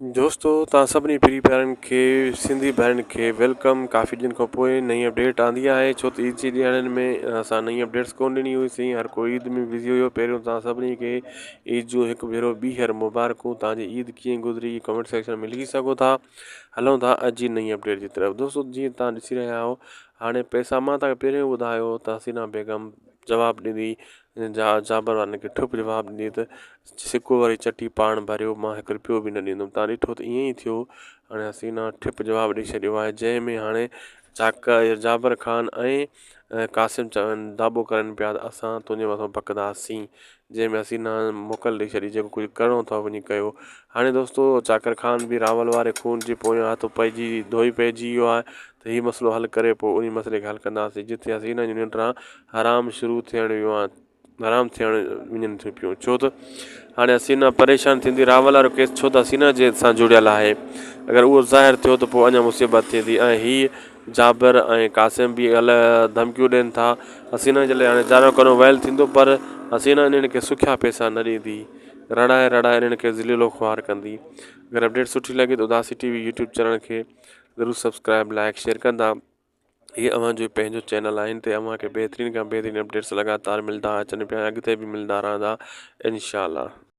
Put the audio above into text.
دوستو توهان سڀني پرين پيارن کي سنڌي ڀائرن کي welcome ڪافي ڏينهن کان پوء نئين اپڊيٽ آندي آهي ڇو ته عيد جي ڏينهن ۾ اسان نئين اپڊيٽس ڪون ڏني هئي سين هر ڪو عيد ۾ بزي هيو پهريون توهان سڀني کي عيد جو هڪ ڀيرو ٻيهر مبارڪون توهان جي عيد ڪيئن گذري ڪمينٽ سيڪشن ۾ لکي سگهو ٿا هلون ٿا اڄ جي نئين اپڊيٽ جي طرف دوستو جيئن توهان ڏسي رهيا آهيو هاڻي پئسا مان توهان کي پهريون ٻڌايو ته حسينا بيگم جواب ڏيندي جا جابر وارن کي ٺپ جواب ڏني ته سڪو واري چٽي پاڻ ڀريو مان هڪ رپيو به نه ڏيندم تان ڏٺو ته ائين ئي ٿيو هاڻي حسينا ٺپ جواب ڏئي ڇڏيو آهي جنهن ۾ هاڻي چاڪر جابر خان ۽ قاسم چون داٻو ڪرن پيا ته اسان تنهنجي مٿان بڪنداسين جنهن ۾ حسينا موڪل ڏئي ڇڏي جيڪو ڪجهه ڪرڻو اٿو وڃي ڪيو هاڻي دوستو چاڪر خان به راول واري خون جي پويان هٿ پئجي ڌوئي پئجي ويو آهي ته هي مسئلو حل ڪري پوء انهي مسئلي کي حل ڪنداسين جتي حسينا جون ننڊان حرام شروع ٿيڻ ويو آهي حرام ٿيڻ وڃن ٿيون پيون ڇو ته هاڻي حسينا پريشان ٿيندي راول وارو ڪيس ڇو ته حسينا جي سان جڙيل آهي اگر اهو ظاهر ٿيو ته پوء اڃا مصيبت ٿيندي ۽ هي جابر ۽ قاسم به ال ڌمڪيون ڏين ٿا حسينا جي لاء هاڻي جارو ڪرڻو ويل ٿيندو پر حسينا انهن کي سکيا پئسا نه ڏيندي رڙائي رڙائي انهن کي ذليل و خوار ڪندي اگر اپڊيٽ سٺي لڳي ته Udasi T V YouTube channel کي ضرور سبسڪرائب لائڪ شيئر ڪندا هي اوهان جو پنهنجو چينل آهي هن تي اوهان کي بهترين کان بهترين اپڊيٽس لڳاتار ملدا اچن پيا اڳتي به ملدا رهندا انشاء الله.